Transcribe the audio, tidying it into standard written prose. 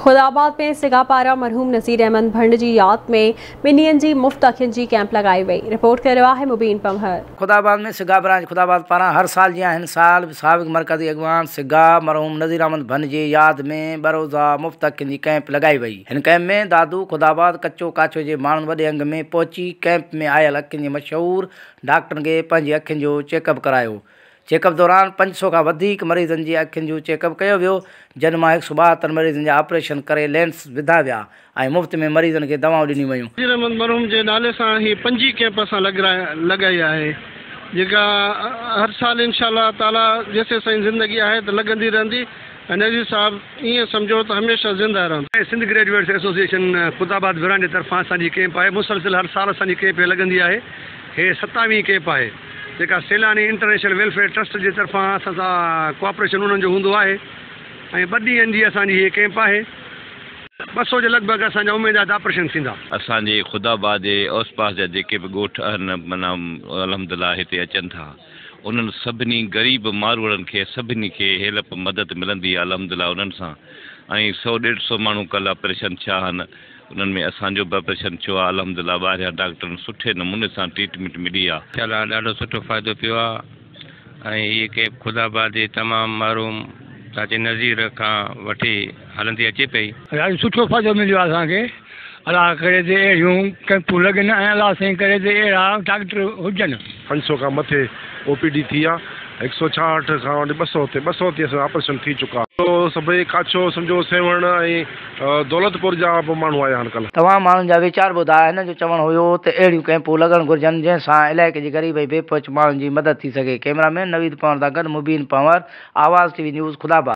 خداآباد ۾ سگا پاران مرحوم نذير احمد ڀنڊ جي ياد ۾ ٻن ڏينهن جي مفت اکين جي ڪئمپ لڳائي وئي، رپورٽ ڪري رهيو آهي مبين پنهور. خداآباد ۾ سگا برانچ خداآباد پاران هر سال جيان هن سال به سابق مرڪزي اڳواڻ سگا مرحوم نذير احمد ڀنڊ جي ياد ۾ ٻه روزه مفت اکين جي ڪئمپ لڳائي وئي. هن ڪئمپ ۾ دادو، خداآباد، ڪچو ڪاڇو جي ماڻهن وڏي انگ ۾ پهچي ڪئمپ ۾ آيل اکين جي مشهور ڊاڪٽرن کي پنهنجي اکين جو چيڪ اپ ڪرايو. چيڪ اپ دوران 500 کان وڌيڪ مريضن جي اکين جو چيڪ اپ ڪيو ويو، جن مان 172 مريضن جا آپريشن ڪري لينس وڌا ويا ۽ مفت ۾ مريضن کي دوائون ڏنيون ويون. نذير احمد مرحوم جي نالي سان هي پنجين ڪئمپ اسان لڳائي آهي جيڪا هر سال انشاء الله تعالي جيسين سائين زندگي آهي ته لڳندي رهندي ۽ نذير صاحب ائين سمجهو ته هميشه زنده رهندو. Sindh graduates association Khudabad branch جي طرفان اسان جي ڪئمپ آهي مسلسل هر سال اسان جي ڪئمپ هي لڳندي آهي هي ستاويهين ڪئمپ آهي. جيڪا سيلاني انٽرنيشنل ويلفيئر ٽرسٽ جي طرفان اسان سان ڪوآپريشن انهن جو هوندو آهي ۽ ٻه ڏينهن جي اسان جي هيء ڪئمپ آهي. 200 جي لڳ ڀڳ اسان جا اميد آهي ته آپريشن ٿيندا. اسان جي خدا آباد جي اوس پاس جا جيڪي به ڳوٺ آهن معنيٰ الحمدلله هتي اچن ٿا انهن سڀني غريب ماروئڙن کي سڀني کي هيلپ مدد ملندي آهي الحمدلله انهن سان ۽ سئو ڏيڍ سئو ماڻهو ڪلهه آپريشن ٿيا آهن انهن ۾ اسان جو به آپريشن ٿيو آ الحمدلله ٻاهريان ڊاڪٽرن سٺي نموني سان ٽريٽمينٽ ملي آ. انشاء الله ڏاڍو سٺو فائدو پيو آ ۽ هي ڪئمپ خدا آباد جي تمام محروم چاچي نذير کان وٺي هلندي اچي پئي. ڏاڍو سٺو فائدو مليو آ اسان کي الله ڪري ته اهڙيون ڪئمپون لڳن ۽ الله سائين ڪري ته اهڙا ڊاڪٽر هجن. 500 کان مٿي او پي ڊي ٿي آ 166 کان وٺي 200 تي 200 تي اسان جا آپريشن ٿي چڪا. سڀئي ڪاڇو سمجهو سيوهڻ ۽ دولتپور جا به ماڻهو آيا آهن ڪلهه. تمام ماڻهن جا ويچار ٻڌا. هنن جو چوڻ هيو ته اهڙيون ڪئمپون لڳڻ گهرجن جنهن سان علائقي جي غريب ۽ بي پهچ ماڻهن جي مدد ٿي سگهي. ڪئميرا مين نويد پنهور سان گڏ Mubeen Panhwar, Awaz T V news, Khuda Abad.